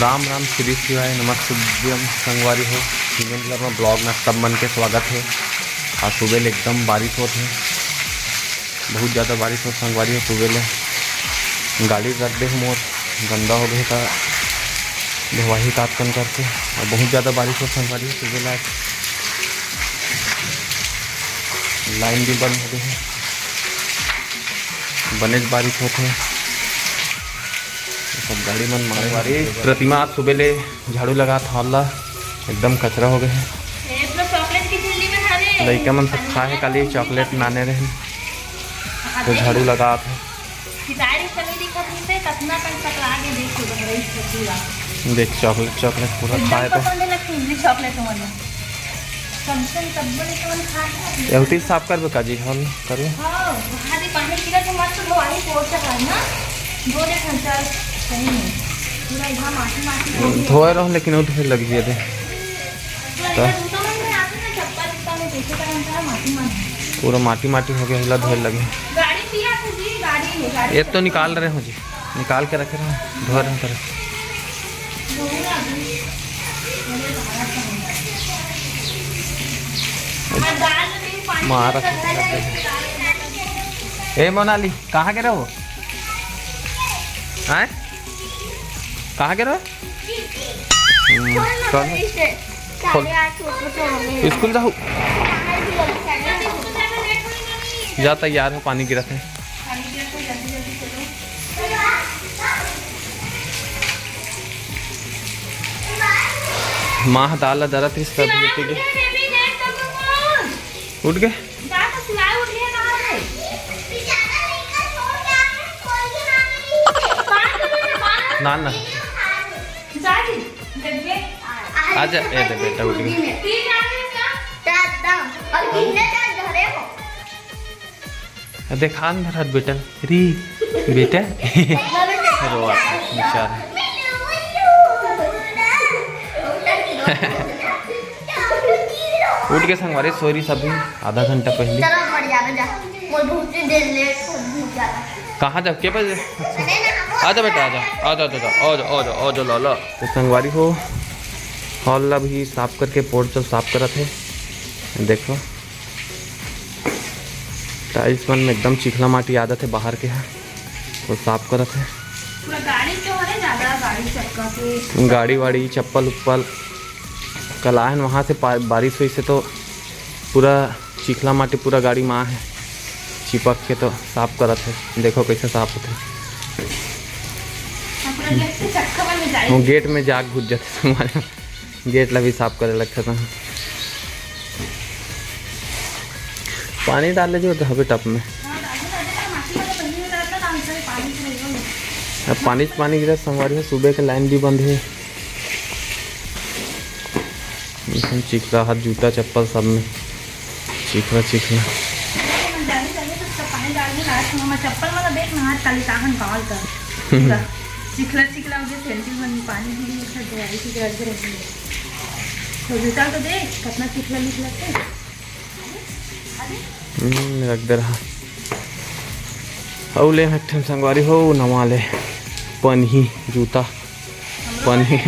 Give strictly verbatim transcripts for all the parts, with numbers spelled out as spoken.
राम राम, श्री शिवाय, नमस्तुभ्यम संगवारी हो। हिमेंद्र वर्मा ब्लॉग में सब मन के स्वागत है। आज सुबह ले एकदम बारिश होत है, बहुत ज़्यादा बारिश होत संगवारी हो। सुबह ले गाड़ी रख दे मोर, गंदा हो गए था धोवाही कात कन करके। और बहुत ज़्यादा बारिश होत संगवारी हो सुबह ले। आज लाइन भी बंद हो गई है, बनेच बारिश होत है। सब गाड़ी मन मारे प्रतिमा आज सुबह ले झाड़ू लगात हौला, एकदम कचरा हो गए है। ए, पूरा चॉकलेट की झिल्ली में धरे। लइका मन सब खाए काली चॉकलेट नाने रहे, तो झाड़ू लगात है। कितारी चली दिखत नहीं पे, कतना कन सकला आगे देख के बहरई से पूरा। देख चॉकलेट, चॉकलेट पूरा एकदम खाए तो। पसंद है ना चीनी चॉकलेट मन। कम से कम तब बोले तो मन खा है। एहू तीर साफ करबे काजी, हल करू। हाँ, वहाँ भी पानी गिरा तो मत धो, आई पोर से करना। धो दे खंचर, सही में। पूरा यहाँ माटी माटी हो गया। धोए रहो, लेकिन वो धोए लगी है दे। पूरा तो यहाँ जूता मन में आते ना, चप्पल जूता में देखे तो हम सारा माटी माटी। पूरा माटी माटी हो गया, हिला धोए लगे। गाड़ी पिया था जी, गाड़ी में, गाड़ी ये तो निकाल रहे हो जी, निकाल के रखे रहो, धोए रहो तरह। मारा। ए मोनाली, कहाँ के रहो? हैं? कहाँ के रहो? हम्म, चल। खोल। स्कूल जाओ। जा तैयार हो, पानी गिरत है। माँ दाल ला दरत रहिस, तब लेके गे। उठ गए। ना, ना। आजा, ए दे बेटा, उठ गए। देखा न धरत बेटा, री बेटा। रोआ बेचारा। उठ के संगवारी सोरी सभी आधा घंटा पहले। चलो, बढ़िया, जा। मोर बहुत ही देर लेट हो गया। कहाँ जाओ? के बजे? अरे ना, हम आजा बेटा, आजा, आजा, आजा, आजा, आजा, आजा, लाला। तो संगवारी हो, हॉल ला भी साफ करके पोर्च सब साफ करत है। देखो, टाइल्स मन में एकदम चिखला माटी आदत है बाहर के, है वो साफ करत है। पूरा गाड़ी तो हरे ज्यादा, गाड़ी चक्का से। गाड़ी वाड़ी, चप्पल उप्पल, कल आए हैं वहाँ से पा-, बारिश हुई से तो पूरा चिखला माटी पूरा गाड़ी में आ है, चिपक के तो साफ करत है। देखो कैसे साफ होते हैं। पूरा गेट से चक्का बन जाए। वो गेट में जाग घुस जाते तुम्हारे। गेट ला भी साफ करे लगता था। पानी डाले जो हवे टब में। अब पानी च पानी गिरा संगवारी हो, सुबह के लाइन भी बंद है। एकदम चिखला, हाथ, जूता, चप्पल सब में चिखला, चिखला। चप्पल वाला बैग में हाथ काली ताहन काल कर। पूरा चिखला, चिखला हो गया, सैंडल में पानी गिरी, उठा दवाई की गरज रही है। तो जूता तो देख, कितना चिखला निकला है। हम्म, रख दे रहा। अउ ले एक ठन संगवारी हो, नवा ले पनही जूता, पनही।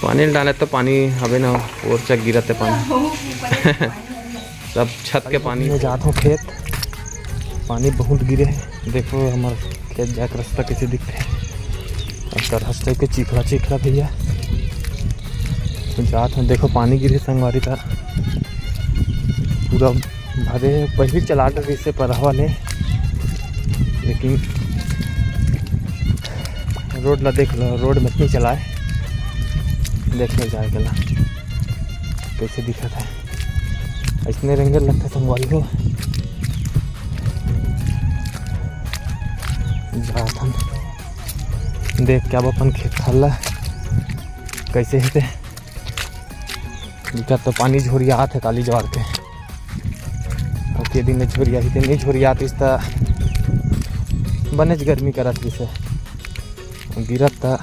पानी डाले तो पानी हवे ना, और चक गिरत है पानी। सब छत के पानी। मैं जात हूँ खेत, पानी बहुत गिरे है। देखो हमार खेत जाके रास्ता कैसे दिखते है, और तरहस टाइप के चिखला चिखला भैया। तो जात हूँ, देखो पानी गिरे संगवारी था, पूरा भरे है। पहले चला डर से परहवा ले, लेकिन रोड ला देख लो, रोड में इतनी चलाए, देख लो जाए गला कैसे दिखत है। इसने रेंगे लगता संगवारी हो। जात हम देख के अब अपन खेत खार ला कैसे हेते। इधर तो पानी झोरियात है काली ज्वार के। अब के दिन झोरिया ही ते नहीं झोरियात इस त बनेच गर्मी करत रिसे। गिरत त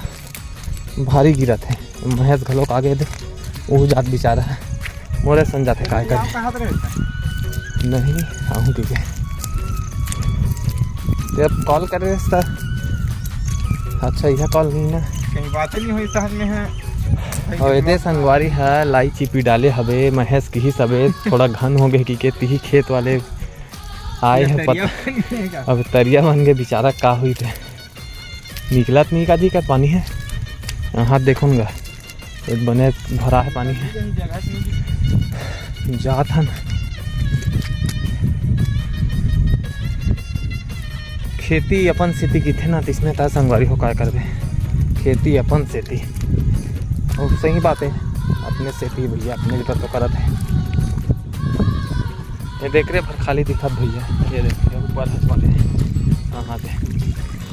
भारी गिरत है। महेश घलोक आगे दे, वो जात बेचारा है, मोरे सन जाते काय करे। नहीं, आहूँ के। ते अब कॉल करे रहिस त। अच्छा, यह कॉल नहीं ना। कहीं बात नहीं हुई सहज में है। और एदे संगवारी ह लाई चिपी डाले हवे, महेश किहिस हवे, थोड़ा घन हो गए कि के तिही खेत वाले आए ये हैं, तरिया पता बन गया का? अब तरिया बन गए बेचारा, का हुई थे। निकलत नहीं का जी, का पानी है, हाथ देखूंगा। एक बने भरा है पानी है। जात हन। खेती अपन सेती किथे ना, तिसने ता संगवारी हो, काय करबे, खेती अपन सेती। और सही बात है, अपने सेती भैया, अपने लिए तो करत है। ये देख रे, भर खाली दिखत भैया, ये देख, ये ऊपर है वाले। हाँ, हाँ, दे।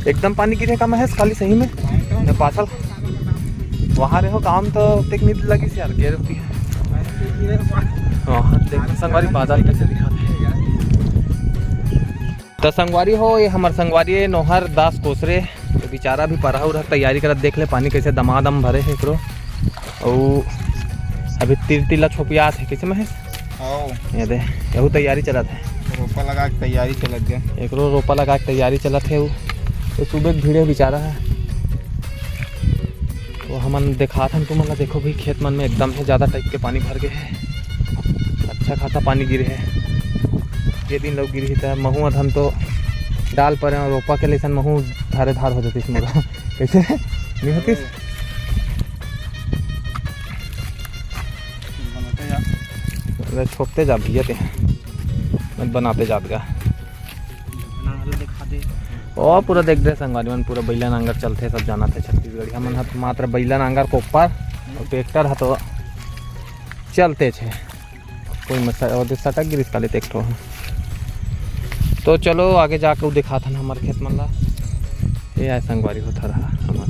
एकदम पानी गिरे का महेश, खाली सही में। ये पाछल वहाँ रहो, काम तो तेक मिल लगी यार, गिर रही है। वहाँ देख संगवारी, बादल कैसे दिखाते हैं। तो संगवारी हो, ये हमार संगवारी है नोहर दास कोसरे, तो बेचारा भी परहा उरहा तैयारी करत, देख ले पानी कैसे दमादम भरे है एकरो। और अभी तिर तिला छोपियात है, कैसे महेश? आओ। ये दे, यहू तैयारी चलत है। रोपा लगा के तैयारी चलत है। एकरो रोपा लगा के तैयारी चलत है। वो तो सुबह के भीड़े बेचारा है। वो हमन देखात हन तुमन ला, देखो भाई, खेत मन में एकदम से ज़्यादा टाइप के पानी भर गए है, अच्छा खासा पानी गिरे है। ये दिन लोग गिरी त महू अधन तो डाल परे और रोपा के लेसन महू धारे धार हो जातीस मोरा। कैसे नहीं होतीस? बनाते जा। अरे छोपते जा भैया ते, मत बनाते जात गा। नांगर दिखा दे। ओ पूरा देख दे संगवारी मन, पूरा बैला नांगर चलथे, सब जानत हे छत्तीसगढ़िया मन ह मात्र बैला नांगर कोपर और ट्रैक्टर ह तो चलते छे। कोई मसा और दे सटक गिरिस काले ट्रैक्टर ह। तो चलो आगे जाके उ दिखाथन हमर खेत मन ला। ये आय संगवारी हो थरहा हमर।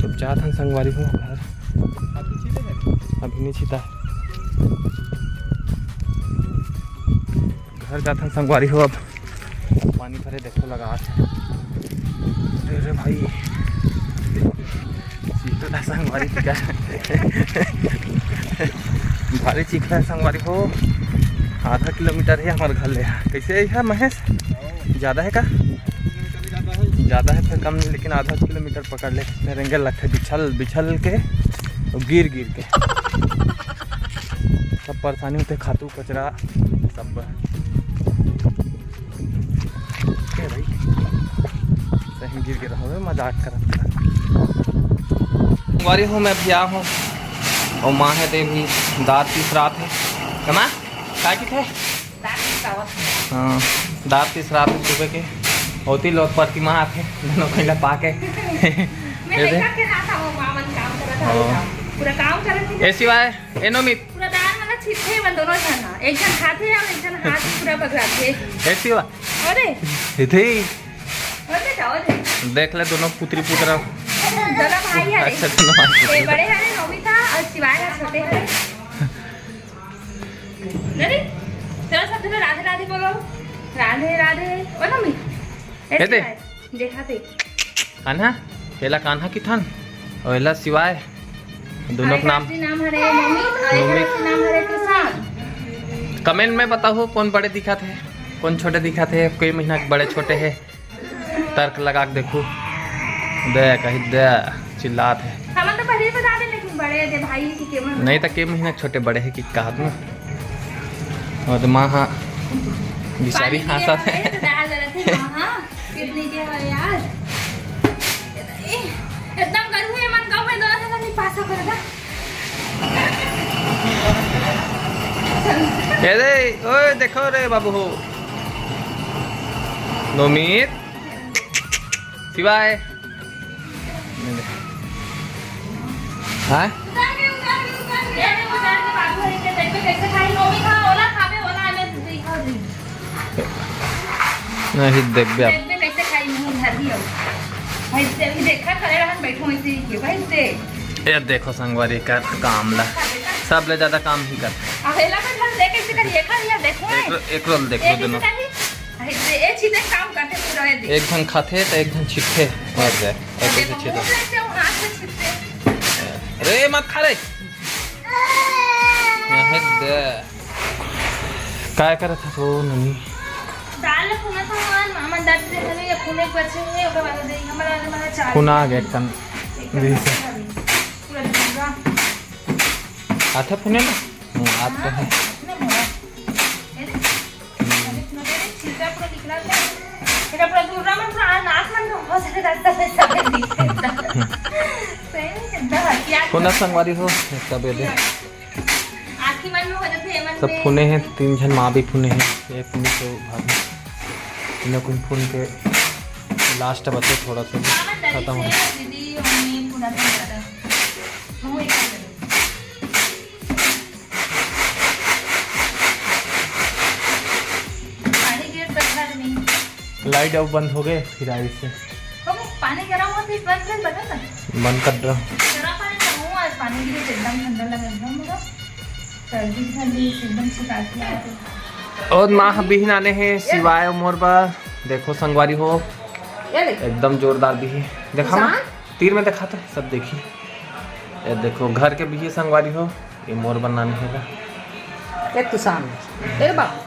तो जात हन संगवारी हो घर। अभी नहीं छिता है। घर जाथन संगवारी हो, अब पानी भरे देखो लगा है। अरे रे भाई, चिखला संगवारी का। भारी चिखला है संगवारी हो, आधा किलोमीटर है हमारे घर ले। कैसे है महेश, ज़्यादा है का? ज़्यादा है फिर कम नहीं, लेकिन आधा किलोमीटर पकड़ ले। रेंगल लगथे बिछल बिछल के, और गिर गिर के सब परेशानी होते, खातू कचरा सब। ए भाई, सही गिर गिरा हवे, मजाक करत करत। संगवारी हो, मैं अभी आ हूँ और माँ हे ते भी दार तीसरात हे। कमा का किथे? दार तीसरात हे। हाँ, दार तीसरात हे सुबह के। होती लोग प्रतिमा आथे, दोनों कोइला पाके। मैं ये दे। देखा के ना था, वो माँ मन काम करत था, हाँ। पूरा काम करत थी ना। ए शिवाय, ए नोमित। पूरा दार वाला छिटथे मन दोनों झन ह। एक झन खाथे और एक झन हाथ पूरा बगराथे। ए शिवा। अरे। इथे ही। अरे बेटा, अरे। देख ले दोनों पुत्री पुत्रा। दोनों भाई हरे। अच्छा, दोनों भाई। ए बड़े हरे नोमित ह और शिवाय ह छोटे हरे। अरे, चलो सब जने राधे राधे बोलो। राधे राधे। ओ नोमित। ए दे। देखा थे। कान्हा, एला कान्हा किथन, और एला शिवाय, दोनों के नाम। नाम हरे नोमित, और नोमित। नाम हरे किसान। कमेंट में बताओ कौन बड़े दिखत हे, कौन छोटे दिखत हे, कई महीना के बड़े छोटे हे, तर्क लगा के देखू। दे कही दे, चिल्लात हे। हमन तो पहले ही बता दे, लेकिन बड़े दे भाई की केमन। नहीं तो के महीना के छोटे बड़े हे कि कहत में। और तो माँ हा बिचारी पानी के हाँसत हे। हवे तो डाल देथे माँ हा। कितनी के हवे यार? ए, एकदम गरमी हे, मन गाँव में दोनों से नहीं पासा करता। ए रे, ओए देखो रे बाबू हो। नोमित, शिवाय। हाँ? नहीं, देखबे आप। देखबे कैसे खाई, मुंह धर दियो। भाई, से अभी देखा, खड़े रहन, बैठो ऐसे ही के, भाई, से। ये देखो संगवारी कर काम ला, सब ले ज्यादा काम ही कर। अबेला में धर दे, कैसे करिए, खा लिया, देखो, एक, एक रोल देखो ऐसे दोनों। कहीं, भाई, से, ए, चीजें काम करते पूरा, ये देख। एक झन खाथे, तो एक झन छिटथे, मर जाए। ऐसे अरे, से छिटथे। मुंह से ऐसे, हाथ से छिटथे। अरे, मत खा रे। यहाँ दे। काय करत हस ओ ननी? दाल ल फुनत हवन, मामा दाल दे हवे, या फुने के बचे हे, ओकर बाद दे, हमर वाले में चार फुना गे एक कन। एक कन जैसे। पूरा पूरा। आथा फुने ना? हम्म, आथा तो हे। हाँ, फुने मोला। ये दे। अरे, फुने दे, छिलका पूरा निकला दे। तेरा पूरा दूर रहा, मैं पूरा नाक मन में बहुत सारे रास्ता पे सब दिख रहा। सही में, एकदम हंसी आ गई। फुना संगवारी हो, एक तबे दे। आँखी मन में हो जाथे, एमन सब में। फुने हे, तीन झन माँ भी फुने हे, ये फुने तो भाग में। इन्हें कुन फुन के last बचे थोड़ा सा, मामा दरी खत्म हो। से दीदी, मम्मी फुना तो ज्यादा। मुँह एक कर दे। पानी गिर पत्थर में। Light अब बंद हो गए, फिर आई से। हो गए, पानी गरम हो, फिर बंद कर, बता ना। बंद कर रहा हूँ। गरम पानी तो हूँ, आज पानी गिरे तो एकदम ठंडा लगा, एकदम पूरा सर्दी ठंडी, एकदम शिकायत आते। और माँ बिहिन आने हे, शिवाय मोर बर। देखो संगवारी हो, ये ले। एकदम जोरदार बिही। देखा ना? तीर में देखा तो सब देखी। ये देखो, घर के बिही संगवारी हो, ये मोर बर नानी हे गा। एक तो सामने। ए बाबू।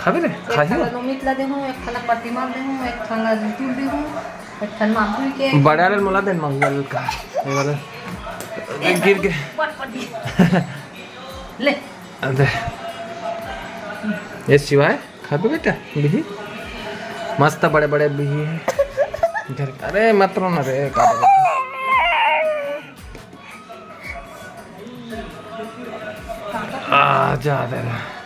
खाबे रे, एक खाही। थाला नोमित ला देहूँ, एक थाला पति मार देहूँ, एक थाला रितु देहूँ, एक थाला मापुई के। बड़े वाले मोला देन, मापुई वाले का। ये वाला। ए, गिर के। पट, पट। ले। अबे। ये शिवाय, खाबे बेटा, बिही। मस्त बड़े बड़े बिही हे। घर, अरे मत रो ना रे, का बोले? आ, जा दे रे।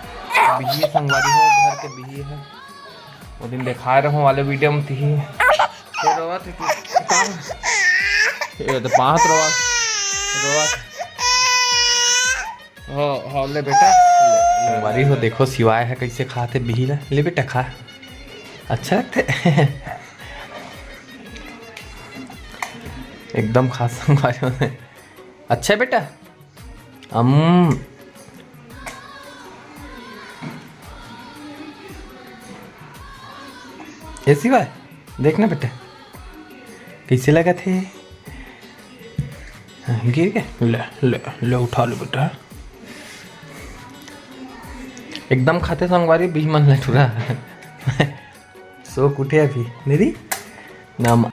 बिही संगवारी हो, घर के बिही हे। वो दिन देखाए रहूं वाले video में तिही। ये रोवत हे तू। ये तो पाँच रोवत, रोवत। हो, हो, ले बेटा, ले, ले। संगवारी हो, देखो, शिवाय हे कैसे खाथे बिही ला। ले बेटा, खा, अच्छा लगथे। एकदम खा संगवारी हो। अच्छा बेटा, अम, ए शिवाय, देख ना बेटा, कैसे लगथे? हाँ, गिर गे? ले, ले, ले, उठा ले बेटा। एकदम खाथे संगवारी बिही मन ला टूरा। सो के उठे अभी, नहीं दी? ना मा-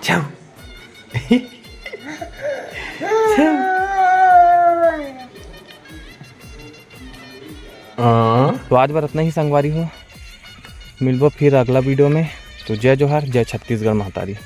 छ्याउ। छ्याउ। अ, तो आज बर अतना ही संगवारी हो। मिलबो फिर अगला video में। तो जय जोहार, जय छत्तीसगढ़ महतारी।